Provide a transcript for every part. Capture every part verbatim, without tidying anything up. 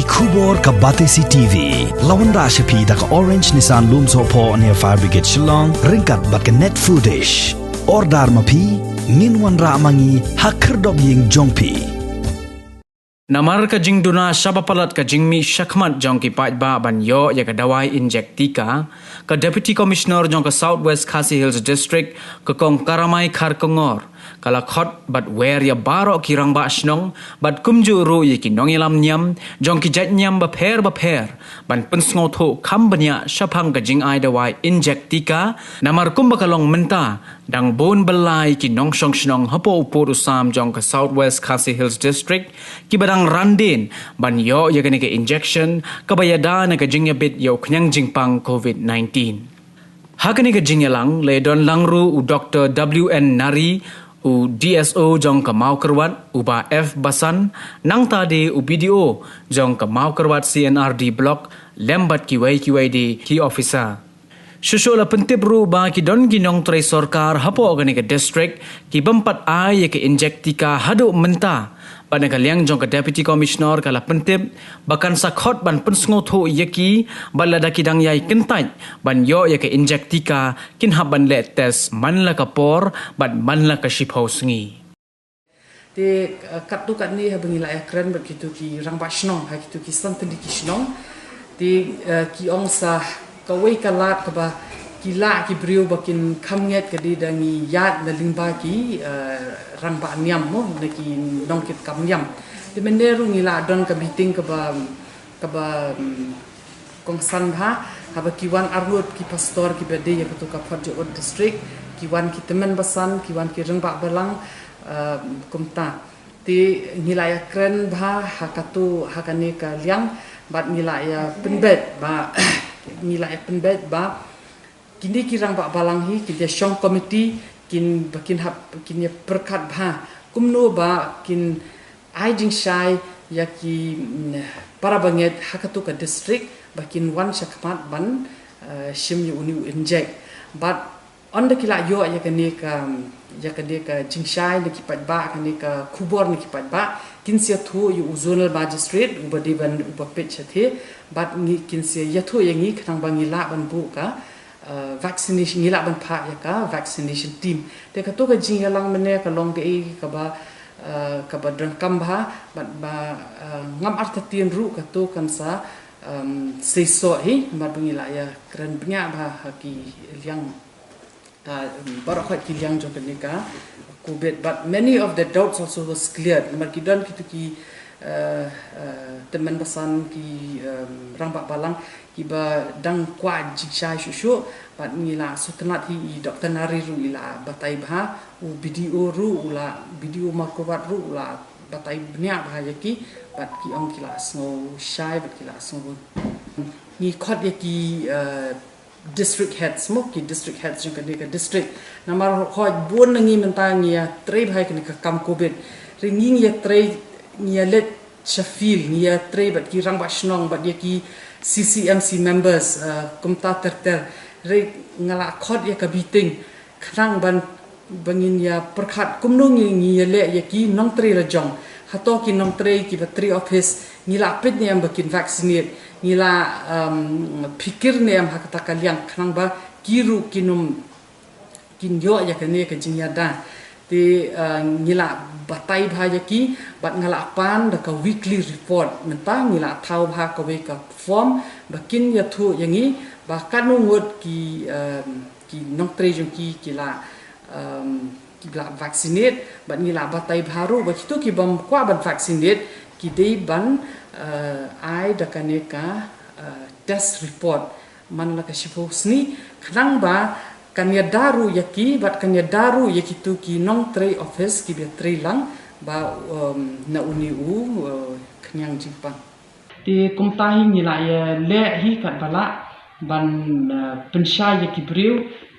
Khubor ka Batesi T V la wanrah sha phi da ka Orange Nissan Lumsohphoh near Fire Brigade Shillong, ryngkat bad ka Net Foodish. Order ma phi, ngin wanrah ma ngi ha khyrdop ïing jong phi. Namar ka jingduna shaba palat ka jingmih shakhmat jong ki paidbah ban ïoh ïa ka dawai injek tika, ka Deputy Commissioner jong ka South West Khasi Hills District, ka Kong Karamai Kharkongor, ka la khot bad wer ïa baroh ki rangbah shnong bad kumjuh ruh ïa ki nongïalam niam jong ki jait niam bapher bapher ban pynsngewthuh kham bniah shaphang ka jingai dawai injek tika, namar kumba ka long mynta, dang bun byllai ki nongshong shnong hapoh u pud u sam jong ka South West Khasi Hills District kiba dang ran dien ban ïoh ïa kane ka injection kaba ïada na ka jingïabit ïa u khñiang jingpang COVID nineteen. Ha kane ka jingïalang la ïadon lang ruh u Doktor W N Nari, u D S O jong ka Mawkyrwat, u Bah F Basan, nangta de u B D O jong ka Mawkyrwat C and R D Block, lem bad kiwei kiwei de ki officer. Shuh shuh la pyntip ruh ba ki don ki nongtrei sorkar hapoh kane ka district ki bym pat ai ïa ka injek tika haduh mynta. Bad na ka liang jong ka Deputy Commissioner ka la pyntip ba kan sa khot ban pynsngewthuh ïa ki bad lada ki dang ïai kyntait ban ïoh ïa ka injek tika, kin hap ban leh test man la ka por bad man la ka shiphew sngi. Te, eh, katto katne haba ngi la ïakren bad kito ki rangbah shnong ha kito ki san tylli ki shnong, te, eh, ki ong sa kawei ka lad kaba ki lah ki briew ba kin kham ngeit ka dei da ngi ïaid na lyngba ki, eh, rangbah niam mo, na ki nongkitkam niam. Te mynne ruh ngi la don ka meeting kaba, kaba, mm, kongsan bha, haba ki wan arngut ki pastor kiba dei ïa kato ka Port Jaiaw District, ki wan ki tymmen basan, ki wan ki rangbah balang, eh, kumta. Te ngi la ïakren bha ha kato, ha kane ka liang, bad ngi la ïa pynbeit ba, ngi la ïa pynbeit ba kine ki rangbah balang hi kin ïa shong komiti, kin ba kin hap, kin ïa pyrkhat bha kumno ba kin ai jingshai ïa ki, mm, para bangeit ha kato ka district ba kin wan shakhmat ban, eh, shim ïa une u injek. Bad ynda ki la ïoh ïa kane ka, ïa kane ka jingshai na ki paidbah, kane ka khubor na ki paidbah, kin sa ïathuh ïa u zonal magistrate uba dei ban, uba peit shathie, bad ngi, kin sa ïathuh ïa ngi khnang ba ngi lah ban buh ka, eh, vaccination, ngi lah ban phah ïa ka vaccination team. Te kato ka jingïalang mynne ka long kaei kaba, eh, kaba donkam bha, bad ba, eh, ngam artatien ruh kato kan sa, em, seisoh hi, bad ba ngi la ïakren bniah bha ha ki liang, eh, baroh kawei ki liang jong kane ka COVID, but many of the doubts also was cleared. Namar ki don kito ki, eh, eh, tymmen basan, ki, em, rangbah balang kiba dang kwah jingshai shuh shuh, bad ngi la sngewtynnat hi, i Doktor Nari ruh i la batai bha, u B D O ruh u la, B D O Mawkyrwat ruh u la batai bniah bha ïa ki, bad ki ong ki la sngew shai, bad ki la sngew. Ngi khot ïa ki, eh, district heads mo, ki district heads jong kane ka district. Namar hooid bun na ngi mynta ngi ïatrei bha ïa kane ka kam COVID. Hynrei ngi, ngi ïatrei, ngi ïaleit sha field, ngi ïatrei bad ki rangbah shnong, bad ïa ki C C M C members, eh, kumta ter ter. Hynrei nga la khot ïa ka meeting khnang ban, ba ngin ïa pyrkhat kumno ngi, ngi ïaleh ïa ki nongtrei la jong. Hato ki nongtrei kiba trei office ngi la peit ne em ba kin vaccinate, ngi la, em, phikir ne em ha kata ka liang khnang ba ki ruh kin ym, kin ïoh ïa kane ka jingïada. Te, eh, ngi la batai bha ïa ki, bad nga la pan da ka weekly report. Mynta ngi la thaw bha kawei ka form ba kin ïathuh ïa ngi ba katno ngut ki, em, ki nongtrei jong ki ki la, em, ki la vaccinate, bad ngi la batai bha ruh ba kito ki bym kwah ban vaccinate ki dei ban, eh, ai da kane ka, eh, test report man la ka shiphew sngi, khnang ba kan ïada ruh ïa ki, bad kan ïada ruh ïa kito ki nongtrei office kiba trei lang ba, em, na une u, eh, khñiang jingpang. Te kumta hi ngi la ïaleh hi katba lah ban, eh, pynshai ïa ki briew.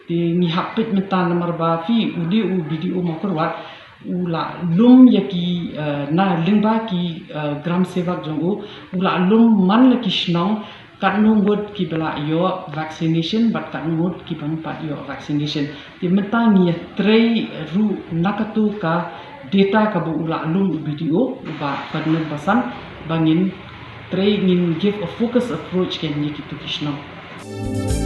Te ngi hap peit mynta namar ba phi, une u B D O Mawkyrwat u la lum ïa ki, eh, na lyngba ki, eh, gram sevak jong u, u la lum man la ki shnong katno ngut kiba la ïoh vaccination bad katno ngut ki bym pat ïoh vaccination. Te mynta ngi ïatrei ruh na kato ka data kaba u la lum u B D O, u Bah Ferdinand Basan, ba ngin Trei ngin give a focus approach kein ïa kitu ki shnong.